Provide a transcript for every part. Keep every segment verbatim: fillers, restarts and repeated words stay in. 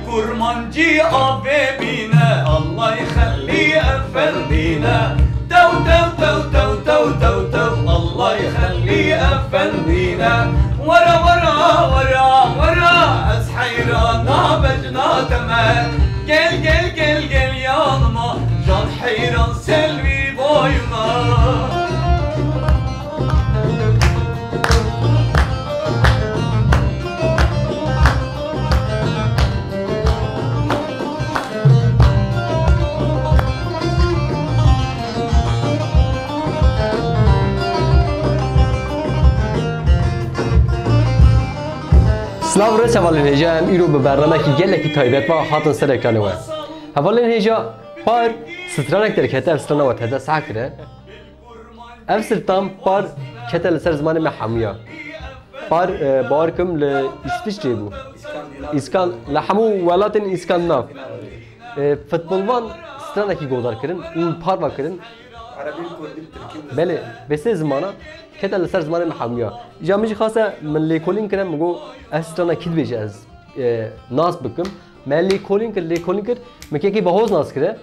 Kurmancî avê bîne, Allah yxelî efendîne. Tew, tew, tew, tew, tew, tew, tew, Allah yxelî efendîne. Were, were, were, were, ez heyrana bejna te me. Gel, gel, gel, gel yanıma, can heyran Selvi boyuna. Silav û rêz hevalên hêja, em îro bi bernamekî gelekî taybet ve hatin ser ekranê we. Hevalên hêja, par stranek derkete, ev strana we teze seh kire. Ev stran par kete li ser zimanê me hemûya. Par, e, bawer kim li Îsviçrê bû. Îskan, li hemû welatên Îskandinav. E, futbolvan stranekî godar kirin û par va kirin. Erebî, kurdî, tirkî. Belê, bi sê zimana kete li ser zimanê me hemûya. Îja min jî xaste min lêkolîn kire, min got, ez strana kî dibêje ez, e, nas bikim. Me lêkolîn kir, lêkolîn kir, min kekî Bahoz nas kire.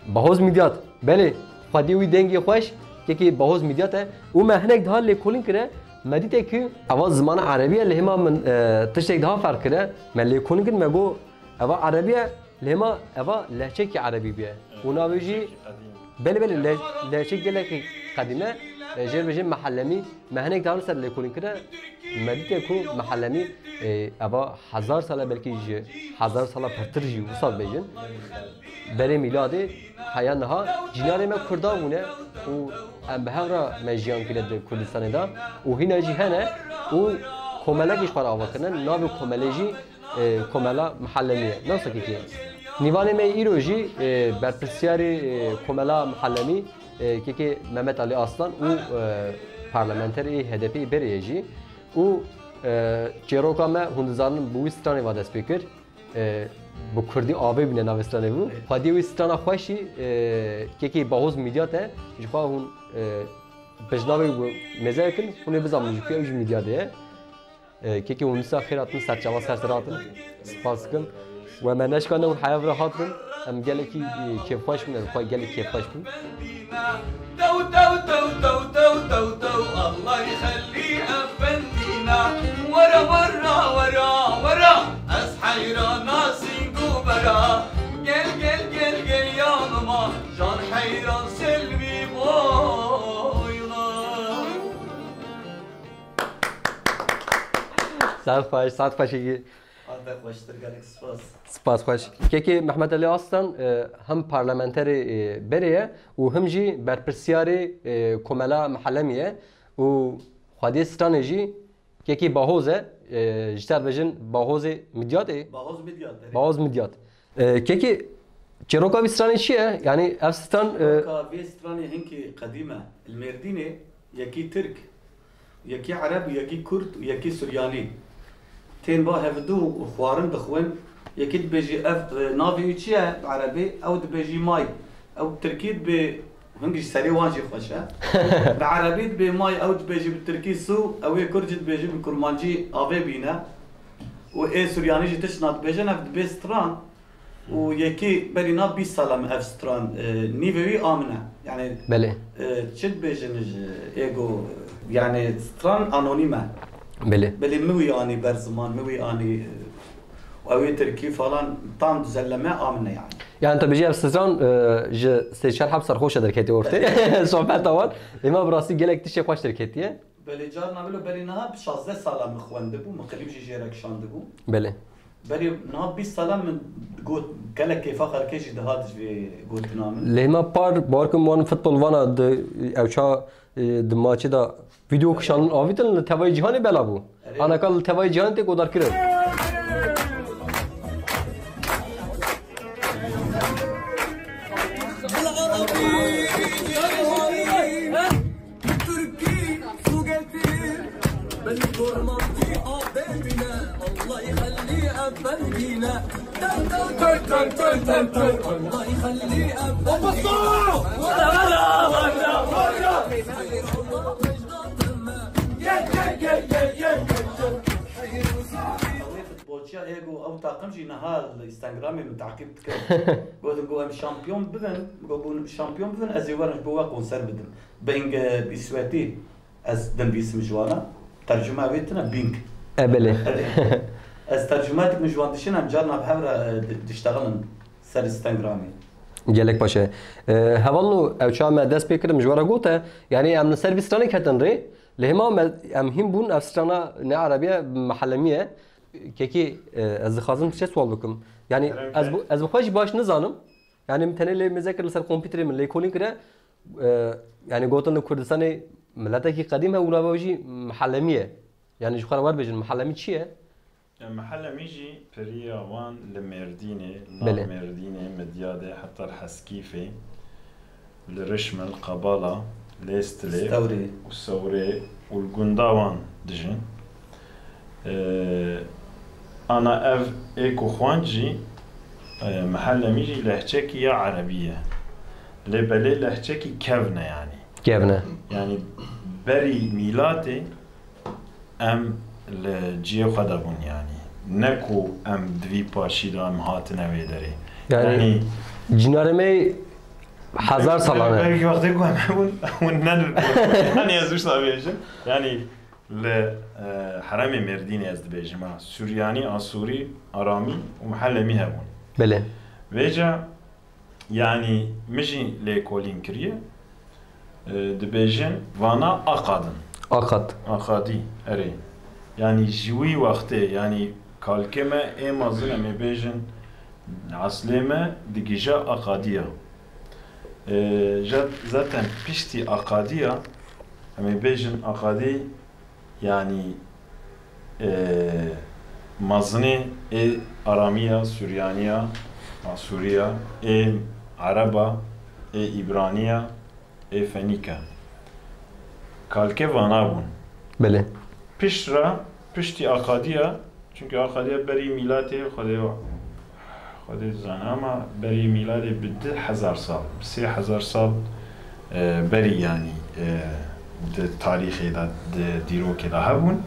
Bahoz Midyat. Bahoz Midyat. Belê, xwediyê wî dengê xweş, kekî Bahoz Midyat e. Û me hinek daha lêkolîn kire, me dîte ku eva zimana erebî ye, lê hema min, e, tiştek daha ferq kire. Me lêkolîn kir, me got, eva erebî ye, lê hema eva lehçekî erebî bûye. Û navê jî, belê, belê, leh-, lehçek gelekî qedîm e. E, jê re bêjin mehellemî. Me hinek daha ser lêkolîn kire, me dîte ku mehellemî, e, eva hezar sal e, belkî ji hezar sala pirtir jî wisa dibêjin. Berê mîladê heya niha cînarê me kurda bûne û em bi hev re me jiyan kire di Kurdistanê de û hîna jî hene û komelekê ji xwe re ava kirine. Navê komelê jî, e, Komela Mihellemî ye. Nasıl ki ki? Nîvanê me îro jî, e, berpirsiyarê, e, Komela Mihellemî, e, kekê Mehmet Ali Aslan û, e, parlamenterê H D P berê ye jî. Û, e, çêroka me hûn dizanin bi wî stranê va dest pê kir. E, bi kurdî avê bîne navê stranê bû. Xwediyê wî strana xweşî, e, kekê Bahoz Midyat e. Ji xwe hûn, e, pêşnavê wî mêze kin, hûn ê bizanin ji ku ew ji Midyadê ye. E, kekê hûn dîsa xêr hatin, serçava ser ser hatin. Spas dikim. We me neşkane hûn heya vir hatin. Em gelekî, e, kêfxweş bûn, em xwe gelek kêfxweş bûn. Tew, tew, tew, tew, tew, tew, tew, Allah yxelî efendîna. Were, were, were, were, ez heyrana sîng û bera. Gel, gel, gel, gel yanıma, can heyran Selvi boyuna. Saet xweş, saet xweşî. Hate xweştir, gelek spas. Spas xweş. Kekê Mehmet Ali Aslan, e, hem parlamenterê, e, berê ye û hem jî berpirsiyarê, e, Komela Mihellemî ye û xwediyê stranê jî kekê Bahoz e, e, ji te re bêjin Bahozê Midyatê. Bahoz Midyat, erê. Bahoz Midyat. E, kekê çêroka vî stranê çi ye? Yanî ev stran, e, Çêroka vê stranê hinkî qedîm e. Li Mêrdînê yekî Tirk, yekî Ereb û yekî Kurd û yekî Suryanî tên ba hevdu û xwarin dixwin. Yekî dibêjî ev, e, navê wî çi ye bi erebî? Ew dibêjî may. Ew bi tirkî dibê, hingî ji serê wan jî xweş e. Bi erebî dibê may, ew dibêjî bi tirkî su, ew ê kurd jî dibêjî bi kurmancî avê bîne. Û ê suryanî jî tişt na dibêjin, ev dibê stran. Û yekî berî na bîst sala min ev stran, e, nîvê wî a min e. Yani, Belê. e, çi dibêjin ji ego, yani stran anonîm e. Belê. Belê min wî anî ber ziman, min wî anî, e, ew ê tirkî falan tam düzenleme a min e yani. Yani te bijî ev stran, e, ji sê çar heb serxweş e derketî ortê. Sohbeta wan. Êma bi rastî gelek tiştê xweş derketiye. Belê, carna bilo berî niha bi şazdeh sala min xwendibû, min klîp jî jê re kişandibû. Belê. Berî niha bîst sala min got, gelek kêfa xelkê jî dihat ji vê gotina min. Lê hema par, bawer kim wan futbol vana di, ew ça, e, di maçê de vîdeo kişandin avîtin li tevayê cîhanê bela bû. Erê. Anaka li tevayê cîhanê tê godarkirin. Türkiye su getir, ben kormanti abemine, Allah yxelî efendine. Tön, tön, tön, tön, tön, tön, tön, Allah yxelî efendine. Gel, gel, gel, gel, gel, gel, gel. Futbol Ya ê ku ew taqim jî niha li Instagramê min teqîb dike. Gotin ku em şampiyon bibin, ku bûn şampiyon bibin, ez ê werim ji bo we konser bidim. Bi ing-, bi îswetî ez dinivîsim ji wana. Tercuma wê tune Bing. E, belê. Ez tercuma dikim ji wan dişin, em carna bi hev re, e, di-, diştexilin ser Instagramê. Gelek baş e. E, hevalno, ew çawa me dest pê kirin, ji we re gote, yanî em li ser vî stranê ketin rê, lê hema me, em hîn bûn, ev strana ne erebî ye, mehellemî ye. Kekî, e, ez dixwazim çi sual bikim. Yanî Kerem ez ke. bi, ez bi xwe jî baş nizanim. Yanî min tenê lê mêze kir li ser kompîterê min lêkolîn kire. E, yanî gotin li Kurdistanê miletekî qedîm heye û navê wî jî mehellemî ye. Yanî ji xwe re werbêjin, mehellemî çi ye? Ya, mehellemî jî piriya wan li Mêrdînê, nav Belê. Mêrdînê, Midyadê, heta li Heskîfê, li Rişmil, Qebala, Lêstilê Stewrê. û Sewrê û li gunda wan dijin. Ee, ana ev ê ku xwend jî, e, mehellemî jî lehçekî ya erebî ye. Lê belê lehçekî kevn e yanî. Kevn e. Yanî berî mîlatê em li cihê xwe de bûn yanî. Ne ku em di vî paşî de em hatine wê derê. Yanî Yanî cînarê me hezar salan e. Belkî wextê ku em hebûn, hûn ne li, yanî ez wisa bêjim. Yanî li, e, herêmê Mêrdînê ez dibêjim ha. Suryanî, Asûrî, Aramî û Mehellemî hebûn. Belê. Vêca, yanî min jî lêkolîn kiriye. E, dibêjin vana Aqad in. Aqad. Aqadî, erê. Yanî ji wî wextê, yanî kalkê me ê mezin em ê bêjin, eslê me digije Aqadiya. E, ja-, zaten piştî Aqadiya, em ê bêjin Aqadî, yanî, e, mezinê ê Aramiya, Suryaniya, Asûriya, ê Ereba, ê Îbraniya, ê Fenîke. Kalkê vana bûn. Belê. Pişt re, piştî Aqadiya, çunkî Aqadiya berî mîlatê Xwedê, Xwedê dizane, ama berî mîladê bi du hezar sal, bi sê hezar sal, e, berî, yanî, e, di tarîxê de, di dîrokê de hebûn.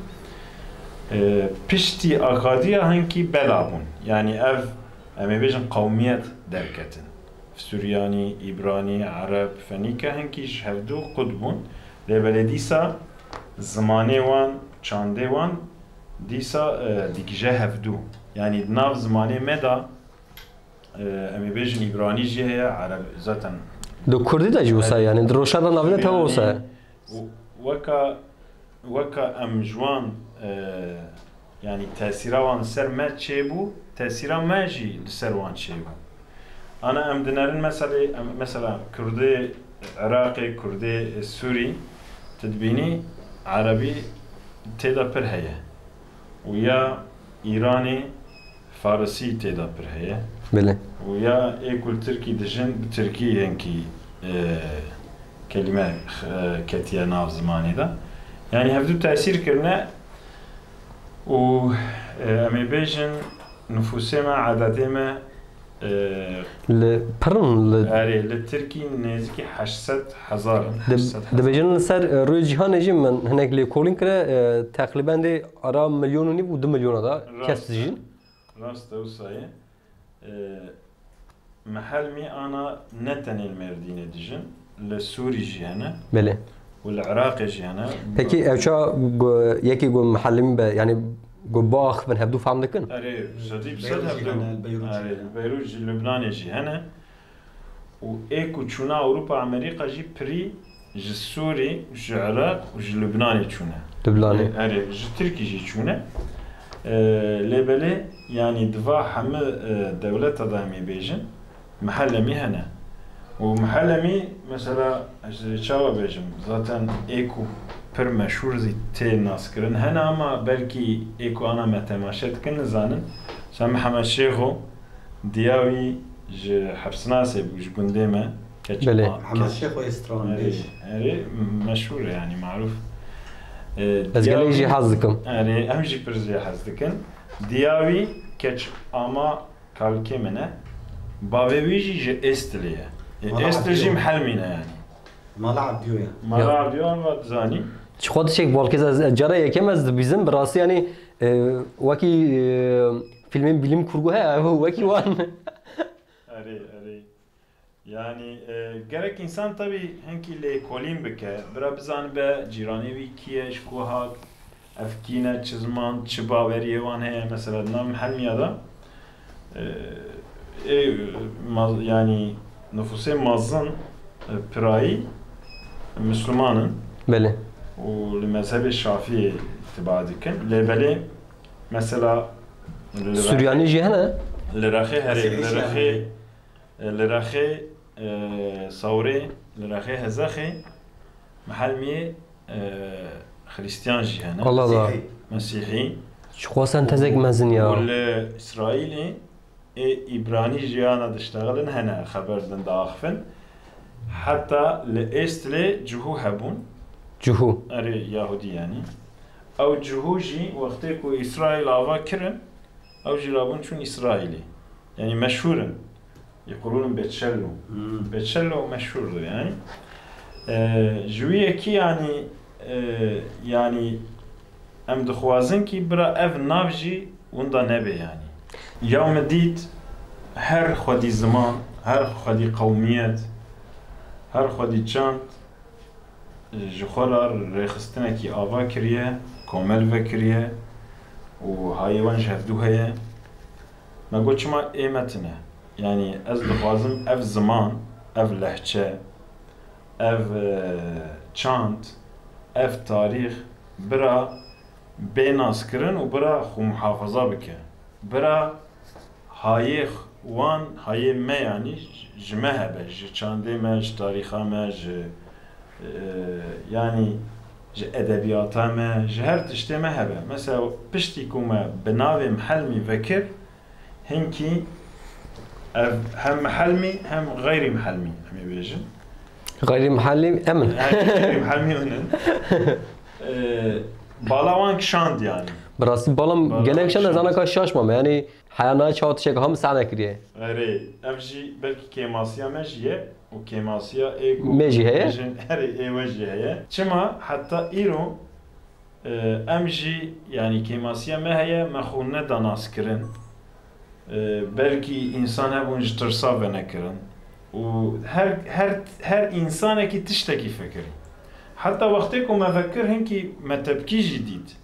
E, piştî Aqadiya hinkî bela bûn. Yanî ev, em ê bêjin qewmiyet derketin. Suryanî, Îbranî, Ereb, Fenîke hinkî ji hevdû qut bûn. Lê belê dîsa zimanê wan, çandê wan dîsa, e, digije hevdû. Yanî di nav zimanê me de, e, em ê bêjin Îbranî jî heye, Ereb zaten Di Kurdî de jî wisa ye, yanî di rojhilata navîn de tev wisa ye. Û weka, weka em ji wan, e, yanî tesîra wan li ser me çêbû, tesîra me jî li ser wan çêbû. Ana em dinerin meselê, em, mesela Kurdê Iraqê, Kurdê Sûrî, tu dibînî Erebî tê de pir heye. Û ya Îranê, Farisî tê de pir heye. Belê. Û ya ê ku li Tirkî dijin, bi Tirkî hinkî, e, kelîme, e, ketiye nav zimanê de. Yanî hevdû tesîr kirine û, e, em ê bêjin nifûsê me, edetê me, e, Li pir in, li erê, li Tirkî nêzîkî heşt sed hezar in. Di-, heşt sed hezar. Dibêjin li ser, e, rûyê cîhanê jî min hinek lêkolîn kire, e, teqrîben dê ara milyon û nîv û du milyona da kes Rast e. dijîn. Rast e, wisa ye. E, Mehelmî ana ne tenê li Mêrdînê dijin, li Sûrî jî hene. Belê. Û li Iraqê jî hene. Pekî ew ça go-, yekî go mehelmî be, yanî go biaxivin hevdû fehm dikin? Erê, sedî bi sed Beyrût jî hevdû. hene, Beyrût jî Erê, hene. Beyrût jî, Lubnanê jî hene. Û ê ku çûna Ewropa, Amerîka jî pirî ji Sûrî, ji Iraq û ji Lubnanê çûne. Lubnanê. Erê, ji Tirkî jî çûne. E, lê belê, yanî di va hemî, e, dewleta de em ê bêjin, mehellemî hene. Û mehellemî, mesela, ez çawa bêjim, zaten ê ku pir meşhûr zî tê naskirin hene, ama belkî ê ku ana me temaşe dikin nizanin. Mesela Mihemed Şêxo, diya wî ji hepsnasê bû, ji gundê me. Keç Belê. ma-, Mihemed keç Şêxo ê stranbêj. Erê, erê, meşhûr e, yanî, marûf. E, Ez diya gelek wî jî hez dikim. Erê, em jî pir jê hez dikin. Diya wî keç ama kalkê min e. Bavê wî jî ji Êstilê ye. E, Mala Êstil jî Ebdîyo. Mihelmî ne, yanî. Mala Ebdîyo ye. Mala Ya. Ebdîyo, an va dizanî. Ji xwe tiştek balkêz ez, ez cara yekem ez dibîzim, bi rastî, yanî, E, wekî, e, filmên bilim kurgu heye, wekî wan. Erê, erê. Yani, e, gerek insan tabii hinkî lêkolîn bike, bira bizanibe cîranê wî kî ye, ji ku hat, ev kî ne, çi ziman, çi baweriyê wan heye, mesela di nav mihelmiya de, e, ê, maz-, yani nufusê mezin, e, pirayî Müslüman in. Belê. Û li mezhebê Şafiyê tiba dikin. Lê belê mesela li Suryanî jî hene? Li Rexê herê, Mesîhî li jî Rexê, hene. Li Rexê, e, Sawrê, li Rexê Hezexê mihelmiyê, e, Xristiyan jî hene. Allah Allah. Mesîhî. Mesîhî. Ji xwe sentezek mezin ya. Û li Îsraîlê ê Îbranî jiyana diştexilin hene, xeber din diaxifin. Heta li Êstilê cihû hebûn. Cihû. Erê, Yahudî yani. Ew cihû jî wextê ku Îsraîl ava kirin, ew jî rabûn çûn Îsraîlê. Yani meşhûr in. Yê qurûnin Betşello. Hmm. Betşello meşhûrdur yani. Ee, ji wî yekî yani, e, yani em dixwazin ki bira ev nav jî winda nebe yani. Ya me dît her xwedî ziman, her xwedî qewmiyet, her xwedî çand, ji xwe re rêxistinekî ava kiriye, komel vekiriye û hayê wan ji hevdû heye. Me got, çima ê me tune? Yanî ez dixwazim ev ziman, ev lehçe, ev, e, çand, ev tarîx bira bê naskirin û bira xwe muhafaza bike. Bira hayê wan, hayê me, yanî ji me hebe, ji çandê me, ji tarîxa me, ji, e, yanî ji edebiyata me, ji her tiştê me hebe. Mesela piştî ku me bi navê mihelmî vekir, hinkî ev hem mihelmî hem xeyrî mihelmî, em ê bêjin. Xeyrî mihelmî em in. Her xeyrî mihelmî min in. E, bala wan kişand yani. Bi rastî bala min gelek kişand, ez ana ka şaş mame. Yani heya nayê çawa tiştek ham sahne kiriye. Erê, ev jî belkî kêmasiya me jî ye û kêmasiya ê ku me jî heye. Erê, ê we jî heye. Çima heta îro, e, em jî, yani kêmasiya me heye, me xwe neda naskirin. E, belkî însan hebûn ji tirsa venekirin. Û her, her, her însanekî tiştekî fikirî. Heta wextê ku me vekir hinkî me tepkî jî dît.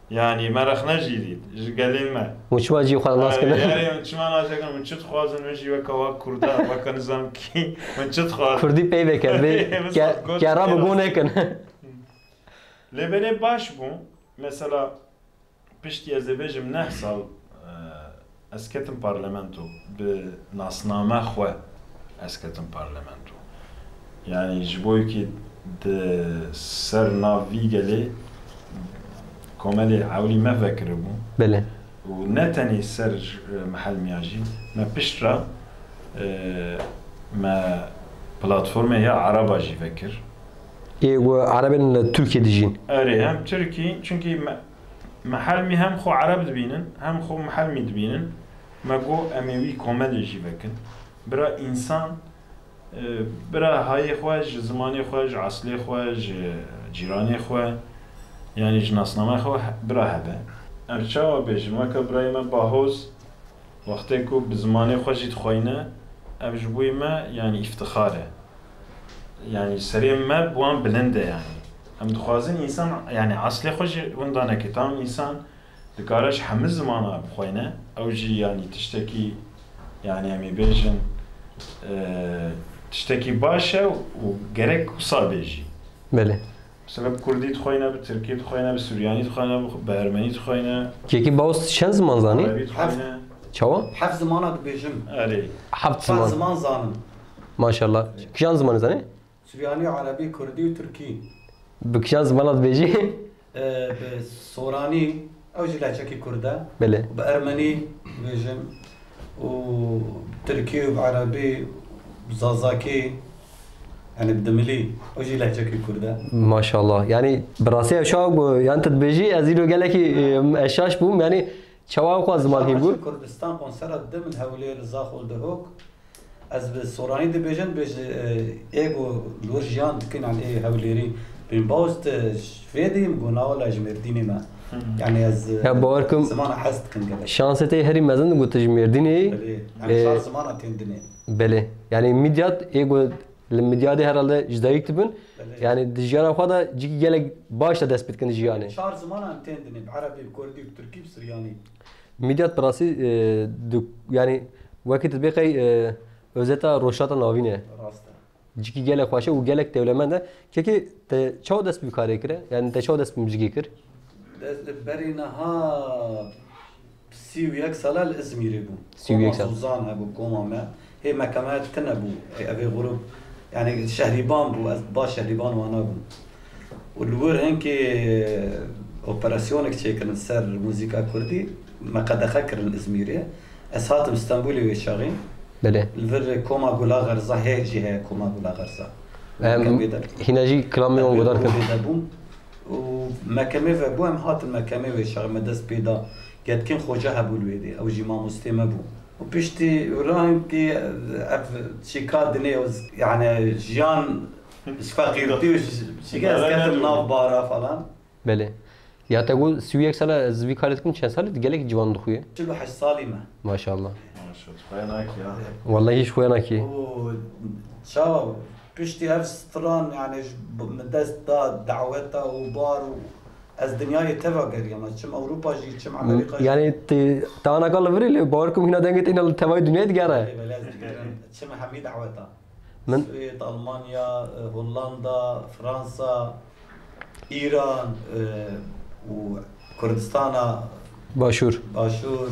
Yanî me rexne jî dît ji gelê me. Hûn çima cî xwe nas kirin? Erê, hûn çima nas dikin? Hûn çi dixwazin? Hûn jî weke wa Kurda, weke nizam kî, hûn çi dixwazin? Kurdî peyveke, vê ke-, kera bi gon nekin. Lê belê baş bû. Mesela piştî ez ê bêjim neh sal, e, ez ketim parlamento, bi nasname xwe ez ketim parlamento. Yanî ji bo yekî di ser nav vî gelê komelê ewlî me vekiribû. Belê. Û ne tenê ser, e, mihelmiya jî, me pişt re, e, me platformê ya Ereba jî vekir. Ê, we Erebên li Tirkiyê dijîn? Erê, hem Tirkî, çunkî me, mihelmî hem xwe Ereb dibînin, hem xwe mihelmî dibînin. Me got, em ê wî komelê jî vekin. Bira însan, e, bira hayê xwe, ji zimanê xwe, ji eslê xwe, ji cîranê xwe, yanî ji nasnameyê xwe he-, bira hebe. Em çawa bêjin, weke birayê me Bahoz, wextê ku bi zimanê xwe jî dixweyne, ev ji bo me, yanî îftixar e. Yanî serê me bi wan bilind e yanî. Em dixwazin însan, yanî eslê xwe jî winda neke. Tam însan dikare ji hemî zimana bixweyne, ew jî yanî tiştekî, yanî em ê bêjin, e, tiştekî baş e û gerek wisa bê jî. Belê. Mesela bi kurdî dixweyne, bi tirkî dixweyne, bi suryanî dixweyne, bi, bi ermenî dixweyne. Kekî Bahoz çend ziman zanî? Erebî dixweyne. Çawa? Heft zimana dibêjim. Erê. Heft ziman. Çar ziman zanim. Maşallah. Kîjan zimanî zanî? Suryanî, erebî, kurdî û tirkî. Bi kîjan zimana dibêjî? Ee, bi soranî, ew jî lehçekî kurd e. Belê. Bi ermenî dibêjim. Û tirkî û bi erebî, bi zazakî, yani bi dimilî, ew jî lehçekî kurd e. Maşallah. Yani bi rastî ew çawa ku, yani tu dibêjî, ez îro gelekî, e, ez şaş bûm. Yani çawa ew xwe ziman hîn bû? Kurdistan konsera didim li Hewlêr, Zaxo, Duhok. Ez bi soranî dibêjim, dibêje, e, ê ku li wir jiyan dikin, yani ê Hewlêrî. Bîn Bahoz, tu ji vê dî? Min got, na wela ji Mêrdînê me. Yani ez, e, Ya bawer kim zimana hez dikim gelek. Şansê te herî mezin got tu ji Mêrdînê yî. Belê. Yani E, çar zimana tên dinê. Belê. Yani Midyat ê got li Midyadê herhalde ji dayik dibin. Belê. Yani di jiyana xwe de cîkî gelek baş de dest pê dikin jiyanê. Çar zimana em tên dinê. Bi erebî, bi kurdî, bi tirkî, bi siryanî. Midyat bi rastî e, du, yani wekî tu dibê qey e, özeta rojhilata navîn e. Rast e. Cîkî gelek xweş e û gelek dewlemend e. Kekê te çawa dest bi karê kire? Yani te çawa dest bi muzîkê kir? Ez berî niha sî û yek sala li Izmîrê bûm. Sî û yek sal. Koma Zozan hebû, koma me. Hê mekeme tune bû. Hê evê grup, yani şehrîban bû. Ez ba şehrîban wana bûm. Û li wir hinkê operasyonek çêkirin ser muzîka kurdî. Me qedexe kirin Izmîrê. Ez hatim Stenbolê wê çaxê. Belê. Li vir koma Gula Xerza, hê jî heye koma Gula Xerza. Em, Mekemê de. Hîna jî kilamê wan godar kin. Mekemê de bûm. Û mekemê ve bû, em hatin mekemê wê çaxê, me dest pê da. Yetkin Xoca hebû li wê dê. Ew jî mamostê me bû. Û piştî rahinkî ev çîka dinê, yani jiyan ji feqîrtî û ji, ji ez ketim nav bara falan. Belê. Ya te got sî û yek sala ez vî karê dikim, çend salî? Gelek ciwan dixuye. Çil û heşt salî me. Maşallah. Maşallah. Xwaya nakî ya. Wallahî hiç xwaya nakî. Û çawa piştî ev stran, yani ji b-, min dest da daweta û bar û ez dinyayê teva geriyama. Çim Ewropa jî, çim Amerîka jî. Yani te, te anaka li virî lê bawer kim hîna dengê te hîna li tevayî dinyayê digere. Belê, belê, ez digerim. Çim hemî daweta. Min- Swêd, Almanya, e, Hollanda, Fransa, Îran, e, û Kurdistana Başûr. Başûr.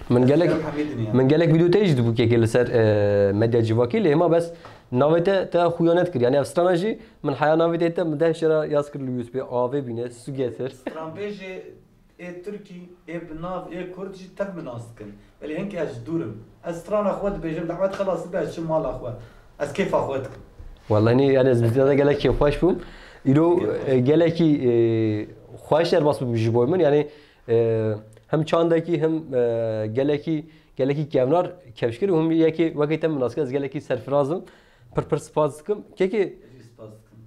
Min gelek Hemî dinya. Min gelek vîdeo te jî dibû kekê li ser e, medya civakî, lê hema bes navê te te xuya nedikir. Yani ev strana jî min heya navê te te min deh jara yaz kir li U S B, avê bîne, su getir. Stranbêjê ê Tirkî, ê bi nav, ê Kurd jî tev min nas dikin. Belê hinkî ez ji dûr im. Ez strana xwe dibêjim, dawet xelas dibe, ez çim mala xwe. Ez kêfa xwe dikim. Wallahî yani ez bi te gelek kêfxweş bûm. Îro e, gelekî e, xweş derbas bû ji bo min. Yani e, hem çandekî hem e, gelekî gelekî kevnar kevşkir û hûn yekê wekî te min nas kir, ez gelekî serfiraz im. Pir pir spas dikim. Kekê Jî spas dikim.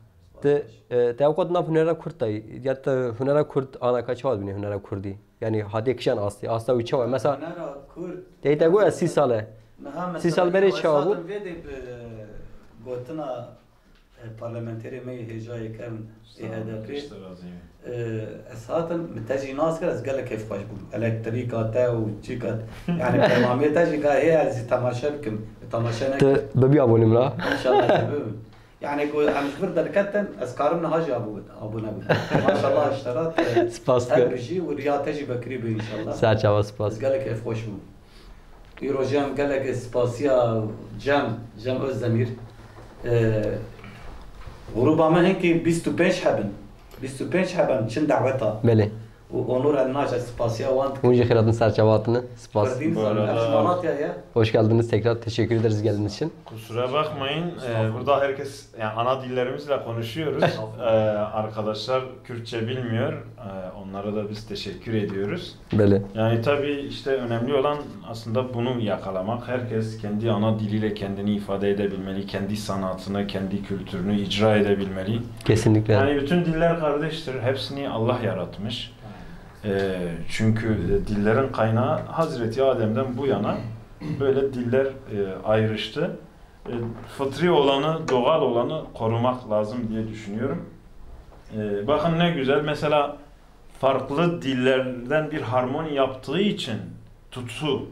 te, e, te ewqat nav hunera Kurd dayî. Ya te hunera Kurd anaka çawa dibîne hunera Kurdî? Yani hatiye kişan astê. Asta wî çawa? Mesela Hunera Kurd. Te te got ez sî sal e. Niha Sî sal mesela berê ez çawa bû? hatim vê dê bi gotina e, parlamenterê me yê hêjayê kevn ê H D P. Pişt razî. E, ez hatim, min te jî nas kir, ez gelek kêfxweş bûm. Elektrîka te û çîka te. Yani peyamê te jî ka hê ez jî temaşe bikim. Temaşe nekim. Tu bibî abonê min ha. İnşallah ez bibim. Yani ku em ji vir derketin, ez karim niha jî abone, abone bûm. Maşallah ji te re, te Spas her dikim. bijî û riya te jî bekirî be inşallah. Serçava spas. Ez gelek kêfxweş bûm. Îro jî em gelek spasiya Cem, Cem Özdemir. Ee, gruba me hinkî bîst û pênc hebin. Bîst û pênc hebin çin daweta. Belê. Û Onur El Nace spasiya wan dikim. Hûn jî xêratin serçava hatine. Spas. Kurdîn Bu zaten arada- ev ji Malatya ye. Hoş geldiniz tekrar. Teşekkür ederiz geldiğiniz için. Kusura bakmayın, e, burada herkes, yani ana dillerimizle konuşuyoruz. E, arkadaşlar Kürtçe bilmiyor. E, onlara da biz teşekkür ediyoruz. Belê. Yani tabii işte önemli olan aslında bunu yakalamak. Herkes kendi ana diliyle kendini ifade edebilmeli, kendi sanatını, kendi kültürünü icra edebilmeli. Kesinlikle. Yani bütün diller kardeştir. Hepsini Allah yaratmış. E, çünkü dillerin kaynağı Hazreti Adem'den bu yana böyle diller e, ayrıştı. E, fıtri olanı, doğal olanı korumak lazım diye düşünüyorum. E, bakın ne güzel, mesela farklı dillerden bir harmoni yaptığı için tutsu,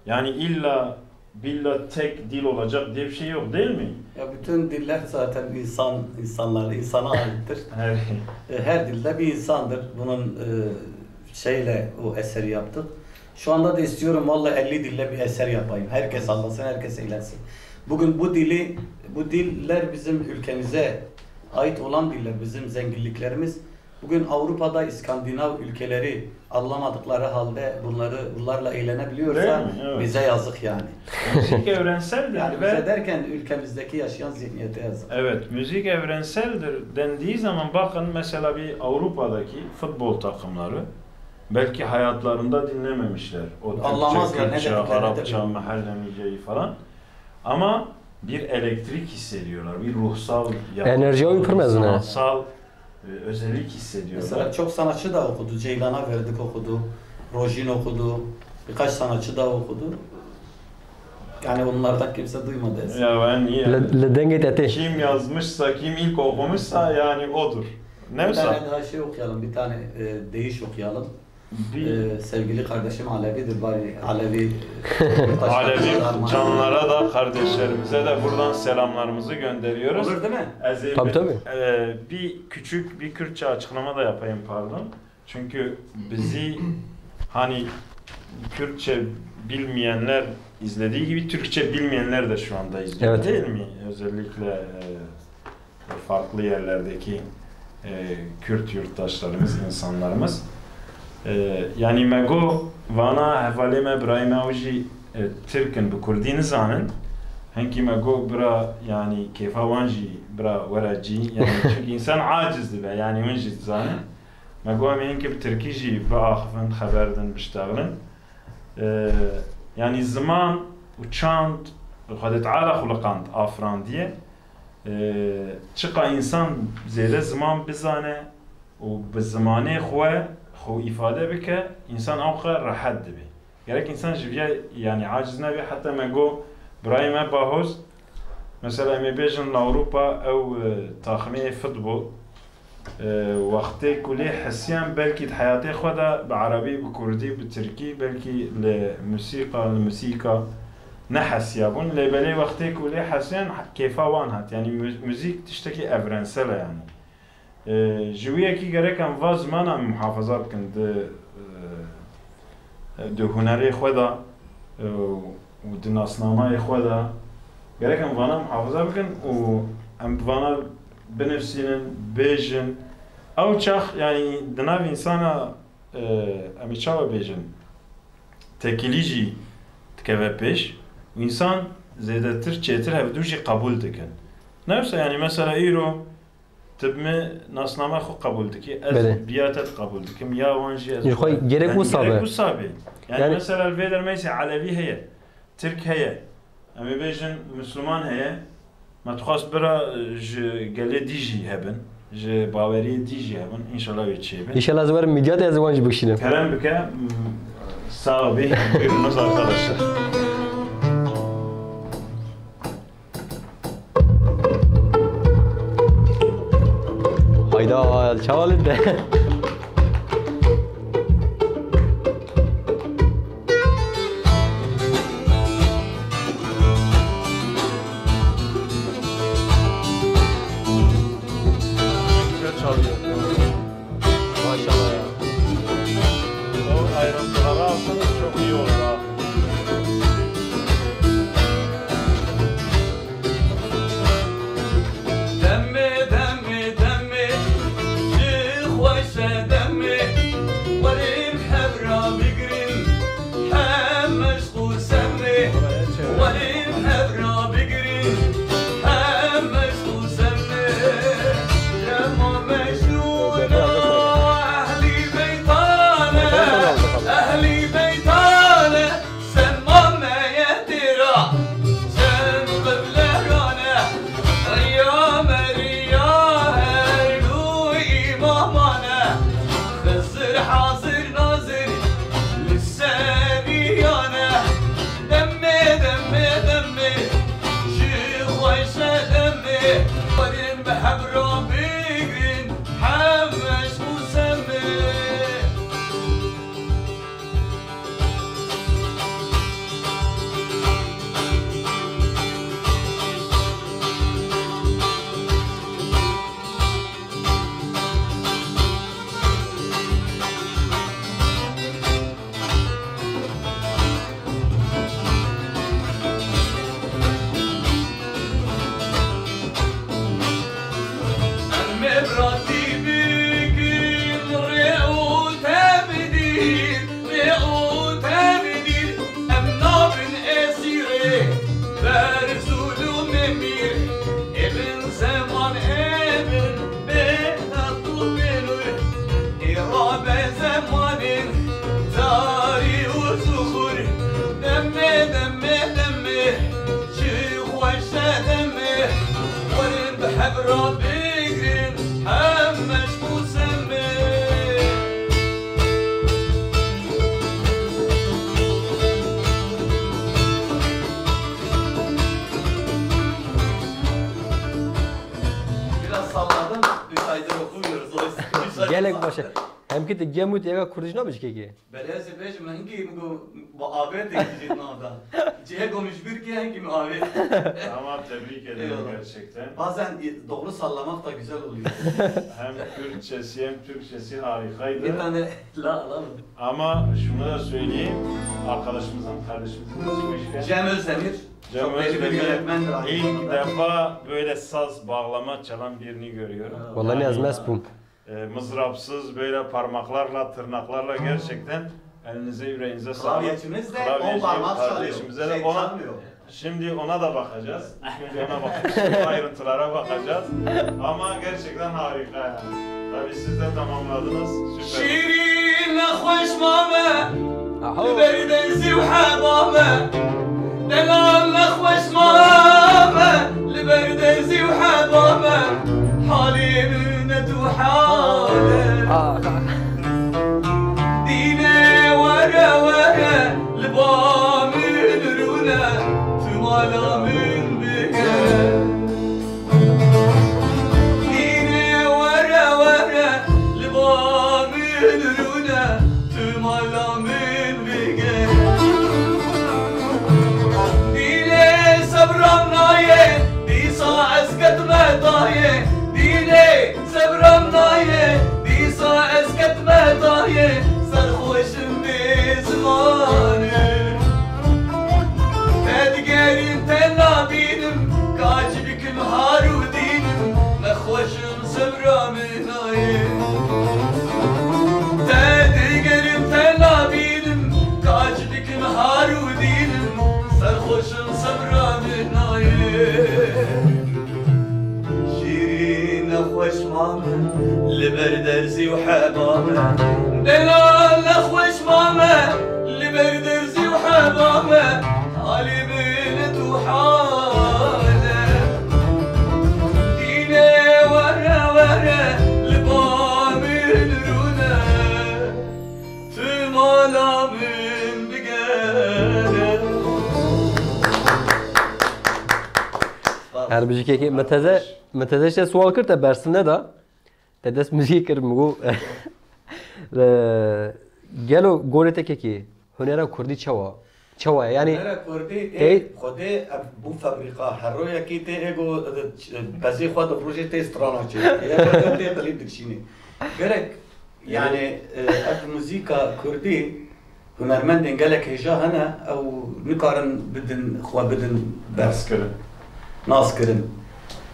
yani illa billa tek dil olacak diye bir şey yok, değil mi? Ya bütün diller zaten insan, insanlar, insana aittir. Her E, her dilde bir insandır. Bunun e, şeyle o eseri yaptık. Şu anda da istiyorum vallahi elli dille bir eser yapayım. Herkes anlasın, herkes eğlensin. Bugün bu dili, bu diller bizim ülkemize ait olan diller, bizim zenginliklerimiz. Bugün Avrupa'da İskandinav ülkeleri anlamadıkları halde bunları, bunlarla eğlenebiliyorsa Değil mi? Evet. Bize yazık yani. Müzik evrenseldir Yani ve bize derken ülkemizdeki yaşayan zihniyete yazık. Evet, müzik evrenseldir dendiği zaman bakın mesela bir Avrupa'daki futbol takımları belki hayatlarında dinlememişler. O Türkçe, Anlamazlar, ne Kürtçe, dediklerini de Arapça, bilmiyor. Mahallemiceyi falan. Ama bir elektrik hissediyorlar, bir ruhsal yapı, Enerjiye uypurmez mi? Sanatsal e, özellik hissediyorlar. Mesela çok sanatçı da okudu. Ceylan'a verdik okudu. Rojin okudu. Birkaç sanatçı da okudu. Yani onlardan kimse duymadı. Ya ben niye? Li, li dengê te tê. Kim yazmışsa, kim ilk okumuşsa yani odur. Bir tane daha şey okuyalım, bir tane, e, deyiş okuyalım. Bir Ee, sevgili kardeşim Alevi'dir, bari Alevi Alevi canlara da, kardeşlerimize de buradan selamlarımızı gönderiyoruz. Olur değil mi? Ez ê Tabii, tabii. e, bir küçük bir Kürtçe açıklama da yapayım, pardon. Çünkü bizi hani Kürtçe bilmeyenler izlediği gibi Türkçe bilmeyenler de şu anda izliyor, Evet. değil mi? Özellikle e, farklı yerlerdeki, e, Kürt yurttaşlarımız, insanlarımız. E, yani me got vana hevalê me, birayê me ew jî, e, Tirk in, bi Kurdî nizanin. Hinkî me got bira, yani kêfa wan jî bira were cî. Yani çünkü insan aciz dibe, yani hûn jî dizanin. Me got em ê hinkî bi Tirkî jî biaxivin, xeber din, biştexilin. E, yani ziman û çand Xwedê Teala xuliqand, afirandiye. Ee, çiqa însan zêde ziman bizane û bi zimanê xwe xwe îfade bike, însan ewqe rehet dibe. Gerek însan ji viya, yanî, aciz nebe. Heta me got, birayê me Bahoz, mesela, em ê bêjin li Ewropa ew, e, taximê futbol, e, wextê ku lê hesiyan, belkî di heyatê xwe de bi erebî, bi kurdî, bi tirkî, belkî li musîqa, li musîka nehesiyabûn. Lê belê wextê ku lê hesiyan, kêfa wan hat. Yanî mu-, muzîk tiştekî evrensel e, yanî. E, ji wî yekî gerek em va zimana em muhafaza bikin di, e, di hunerê xwe de, e, û di nasnamayê xwe de. Gerek em vana muhafaza bikin û em bi vana binivsînin, bêjin. Ew çax, yanî, di nav însana, e, em ê çawa bêjin? Tekîlî jî dikeve pêş û însan zêdetir, çêtir hevdû jî qebûl dikin. Ne wisa, yanî, mesela, îro tu bi min nasname xwe qebûl dikî, ez Belê. biya te qebûl dikim, ya wan jî ez Ji xwe xwe, gerek yanî, wisa gerek be. wisa be. Yanî, Yanî mesela, li vê dermeysê Elevî heye, Tirk heye, em ê bêjin Misliman heye, me dixwest bira ji gelê dî jî hebin, ji baweriyê dî jî hebin, înşallah wê çêbin. Înşallah ez werim mîdya de ez wan jî bikişînim. Kerem bike, m, sağ ol, buyurunuz arkadaşlar. Hayda, çawa linde. Güzel çalıyor. Maşallah ya. O ayrıntıları alsanız çok iyi olur ha. Demê, demê, demê, ji xweş Baş e. Hem ki te gem û têga Kurdiş nabe ji kekê. Belê ez ê bêjim, min hinkî min got, bi avê tê jî nada. Cihê ku min ji bîr kir, hinkî min avê. Tamam, tebrik ederim. Eyvallah. Gerçekten. Bazen doğru sallamak da güzel oluyor. Hem Kürtçesi hem Türkçesi harikaydı. Bir tane la alalım. Ama şunu da söyleyeyim, arkadaşımızın, kardeşimizin ismi işte. Cem Özdemir. Cem Çok belli bir Özdemir. Yönetmendir aynı zamanda. İlk defa böyle saz bağlama çalan birini görüyorum. Ha. Vallahi yani, ez mest bûm. E, mızrapsız, böyle parmaklarla, tırnaklarla gerçekten elinize, yüreğinize sağlık. Klavyecimiz de on parmak çalıyor. Klavyeci kardeşimize de. Şey, ona çalmıyor. Şimdi ona da bakacağız. Şimdi ona bakacağız. Ayrıntılara bakacağız. Ama gerçekten harika yani. Tabii siz de tamamladınız. Süper. Şîrîn nexweş mame, Aho. Li ber derzî û heba me. Delal nexweş mame, li ber derzî û heba me. Halê min ne tu hale. Ah. Dîne were were, li ba min rûne, tu mala min bigere. Dîne were were, li ba min rûne, tu mala min bigere. Dîne sebram nayê, dîsa ez ketime dayê. Dîne sebram nayê, dîsa ez ketime dayê. Serxweşim bê zimanê. Te digerim, te nabînim, kaç bikim har û dînim, nexweşim sebra min nayê. Te digerim, te nabînim, kaç bikim har û dînim, serxweşim sebra min nayê. Şîrîn nexweş mame, li ber derzî û heba me. Delal nexweş mame, li ber derzî û heba me. Halê min tu hale. Dîne were were, li ba min rûne. Tu mala min bigere. Her bijî kekê, me teze, me teze işte sual kir te bersin neda. Te dest muzîkê kir, min got, e, gelo gorê te kekê, hunera kurdî çawa? Çawa ye? Yani, hunera kurdî, ê, tey- Xwedê ev bû fabrîka. Her royekî tê ê go, e, bezê xwe di rojê tê strana çê. Ê xwe tê klîp dikişînê. Gerek, yani, e, ev muzîka kurdî, hunermendên gelek hêja hene, ew nikarin bidin, xwe bidin ber. Naskirin. Naskirin.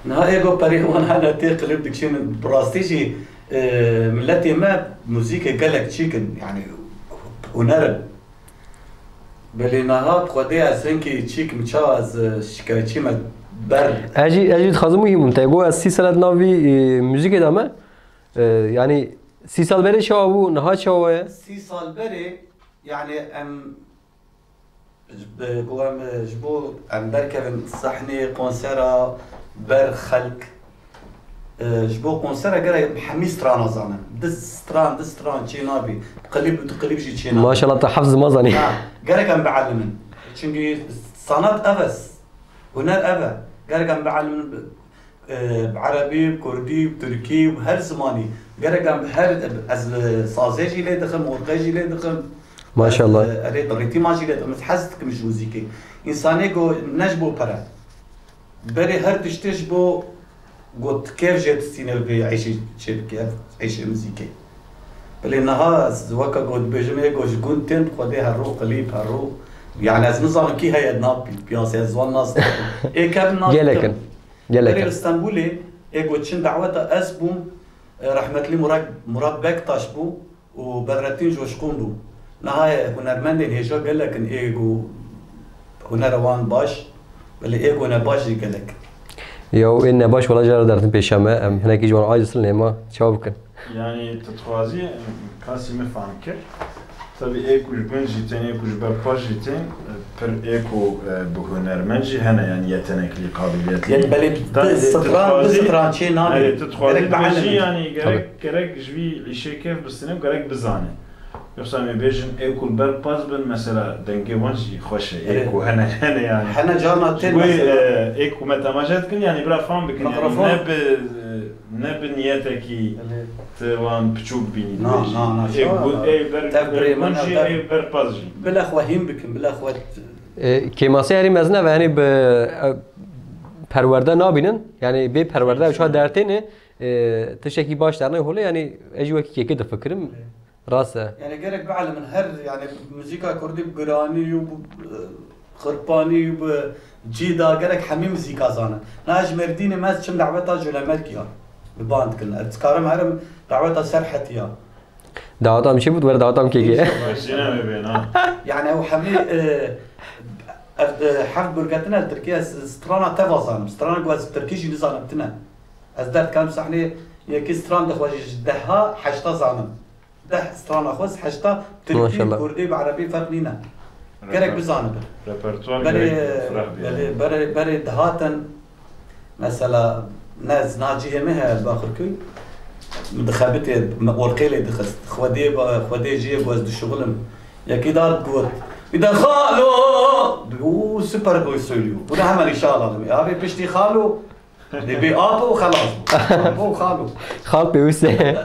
Niha ê go perê wan hene tê klîp dikişînin. Bi rastî jî, e, miletê me muzîkê gelek çîk in, yani huner in. Belê niha bi Xwedê ez hinkî çîk im, çawa ez, e, şikayetçî me ber. Ez jî, ez jî dixwazim wî bûm. Te got ez sî sal di nav vî, e, muzîkê de me. E, yani sî sal berê çawa bû, niha çawa ye? Sî sal berê, yani em ji, e, ku em, e, ji bo em derkevin sahnê konsera ber xelk, e, ji bo konsera gerek hemî strana zanin. Du stran, du stran çê nabî. Klîp, du klîp jî çê nabî. Maşallah, te heft ziman zanî. Ha, gerek em bielimin. Çünkü sanat ev e. Huner ev e. Gerek em bielimin. E, bi erebî, bi kurdî, bi tirkî, bi her zimanî. Gerek em bi her, ez, e, sazê jî lê dixim, orqê jî lê dixim. Maşallah. Ez, e, erê, bi rîtîma jî lê dixim. Ez hez dikim ji muzîkê. Însanê go ne ji bo pere. Berê her tiştê ji bo go kêf jê distîne vê eyşê çê bike, eyşê muzîkê. Belê niha ez weke go dibêjim, ê go ji gund tên, Xwedê her ro klîp, her ro. Yani ez nizanim kî heye di nav pi-, piyasê, ez wan nas nakim. Ê kevin nas Gelek dikim. In. Gelek Berê in. Li Stenbolê ê go çin daweta ez bûm, e, rehmetli Murat, Murat Bektaş bû û Bedrettin Coşkun bû. Niha hunermendên hêja gelek in ê go hunera wan baş, belê ê go nebaş jî gelek. Ya ê nebaş wela cara dertin pêşa me, em hinekî ji wan aciz in lê ma çawa bikin? Yani tu dixwazî, kasî min fehm kir. Tabii ê ku ji gund jî tên, ê ku ji ber paş jî tên, pir ê ku, e, bi hunermend jî hene, yani yetenekli, kabiliyetli. Yani belê Tabii, bi tu stran, bi dixwazî, stran çê nabî. Evet, tu dixwazî Gerek dibêjî, bielimin. Yani gerek, Tabii. Gerek ji vî îşê kêf bistîne, gerek bizane. Yoksa em ê bêjin ê ku li ber paş bin, mesela dengê wan jî xweş e, ê Evet. Ku hene, hene yani. Hene carna tên Ji bo, mesela. E, ê ku me temaşe dikin, yani bira fehm bikin, yani Mikrofon. Ne bi, e, ne bi niyetekî Belê. Ti wan piçûk bînî. Na, na, na, Ê, şa, gu-, ê ber, tev ber birê gun me, jî, tev ê ber pez jî. Bila xwe hîn bikin, bila xwe t- E, kêmasê herî mezin ev e, yanî bi, e, perwerde nabînin. Yanî bê perwerde ew çawa dertêne, e, tiştekî baş dernayê holê, yanî ez jî wekî kêkê difikirim. Rast e. Yani gerek bielimin her, yani muzîka kurdî bi giranî û bi, e, xirpanî û bi cî de gerek hemî muzîka zanin. Na ez ji Mêrdînê me ez çim daweta Colemêrgê ya. Bi band kirin. Ez dikarim herim daweta Serhetê ya. Daweta min çi bû? Were daweta min kêkê. Sînemê bê, na. Yani ew hemî, e, ev, e, heft gurgetine li Tirkiyê ez strana teva zanim. Strana ku ez bi Tirkî jî nizanim tine. Ez derdikevim sahneyê yekî stran dixwe jî ji deha heşta zanim. Deh strana xwe ji heşta Tirkî, Maşallah. Kurdî bi Erebî ferq nîne. Gerek Reper-, bizanibe. Repertuar Berê, gerek fireh bîne. Belê, berê, berê dihatin, mesela, ne, na cihê me heye, Baxirköy, min dixebitê, me orqê lê dixist. Xwedê ba-, xwedê jiyê ku ez dişuxilim. Yekî dar got, "Bir de xalo!" Û süper boy söylüyor. Bu da hemen işe alalım. Ya abi piştî xalo, Dê bê apo û xelas bû. Apo û xalo. Xal pêwîst e.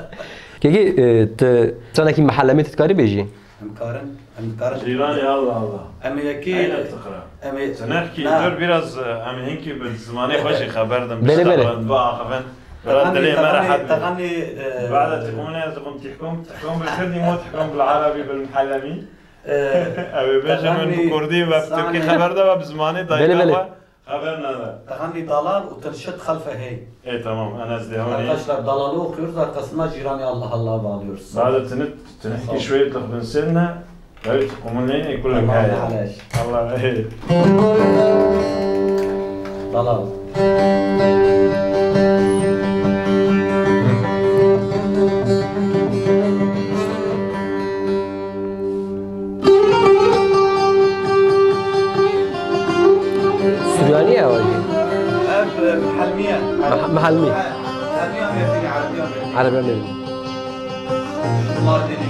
Kekî, e, tu stranekî mihelemî tu dikarî bêjî? Em karin, em karin. Cîranê Allah Allah. Em ê yekê, Eyne tıkra. Em ê, Tenekî na. Dur biraz, e, em hinkî bi zimanê xwe jî xeber din. Belê, belê. Bişta du axivin. Biraz Teganî, dilê me teganî, rehet be. Teganî, e, Bada tikum ne, tikum tihkum, tihkum bil kirdî mo, tihkum bil arabî bil mihelemî. E, Ew ê bêjin min bi kurdî ve bi tirkî xeber de ve bi zimanê dayika xwe. Belê, belê. Haber nada. Teganî dalal û tınşıt xelfe hey. E, tamam, en ez de honi. Arkadaşlar, dalalı okuyoruz, arkasından Cîranê Allah Allah'a bağlıyoruz. Bade tinit, tinit ki şweyê tıxbin senne, evet, kumun neyne kulak Tamam, haya. Aleş. Allah, e. Dalal. Suryanî ye ew jî? Ev, e, mihelmî ye. Mih-, mihelmî. He, mihelmî ya Mêrdînê, Erebiya Mêrdînê. Erebiya Mêrdînê. Mardinê.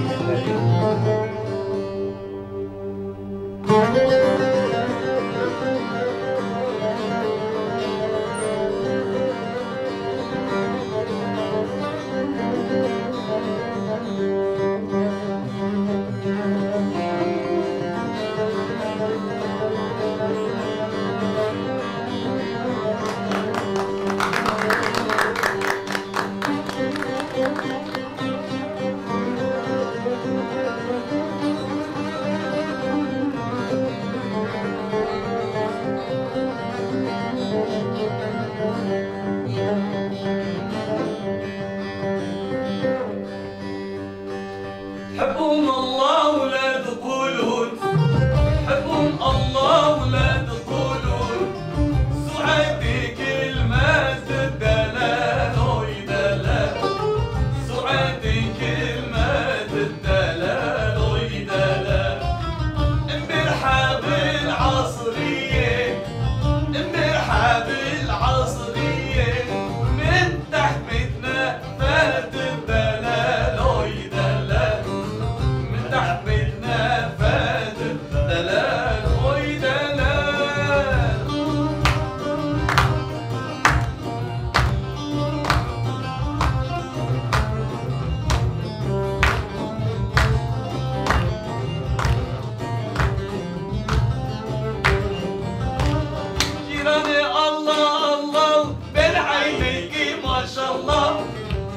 تحبون الله ولا تقولون، تحبون الله ولا تقولون، سعدي كلمة الدلال، أوي دلال، سعدي كلمة الدلال، أوي دلال. امبارحة بالعصرية، امبارحة بالعصرية، من تحت بيتنا فات الدلال، أوي دلال. من تحت بيتنا فات الدلال، أوي دلال. جيراني الله الله، بين عينيكي ما شاء الله،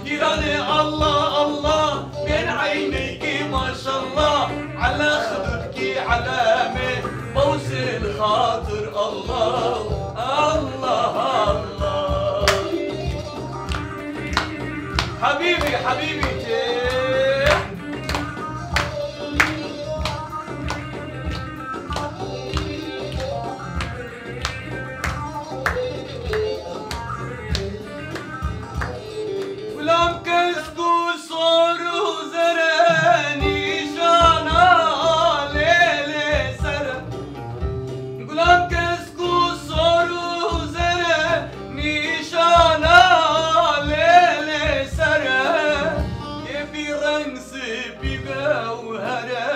جيراني الله الله، بين عينيكي ما شاء الله، على خدودكي علامة، بوس الخاطر الله، الله، الله. حبيبي، حبيبي، Gulam kesk û sor û zere nîşana alê lê ser e. Gulam kesk û sor û zere nîşana alê lê ser e. Kêfî reng spî be û here.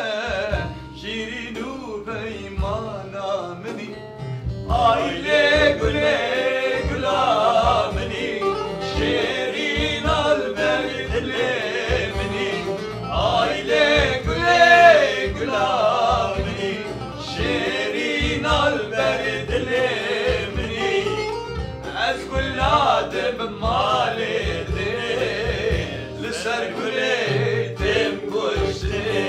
Şîrîn û beymana min î. Ay lê gulê gula min î. Şêrî Dilê minî, ez gul nadim malê dinê, li ser gulê têm kuştinê.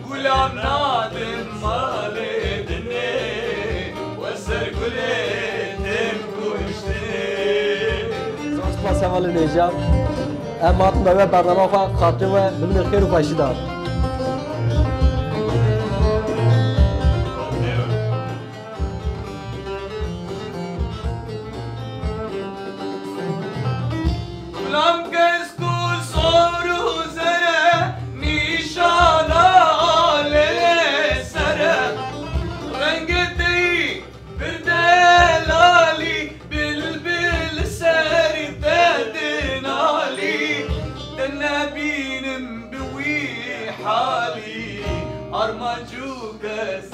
Gulam nadim malê dinê, we ser gulê têm kuştinê. Zor spas hevalên hêja. Em hatin be we bernama xwe xatirê we bibînin xêr û xweşî de. Gulam kesk û sor û zere, nîşana alê sere. Rengê te yî bir delalî, bilbil ser te dinalî. Te nebînim bi wî halî, armanc û kes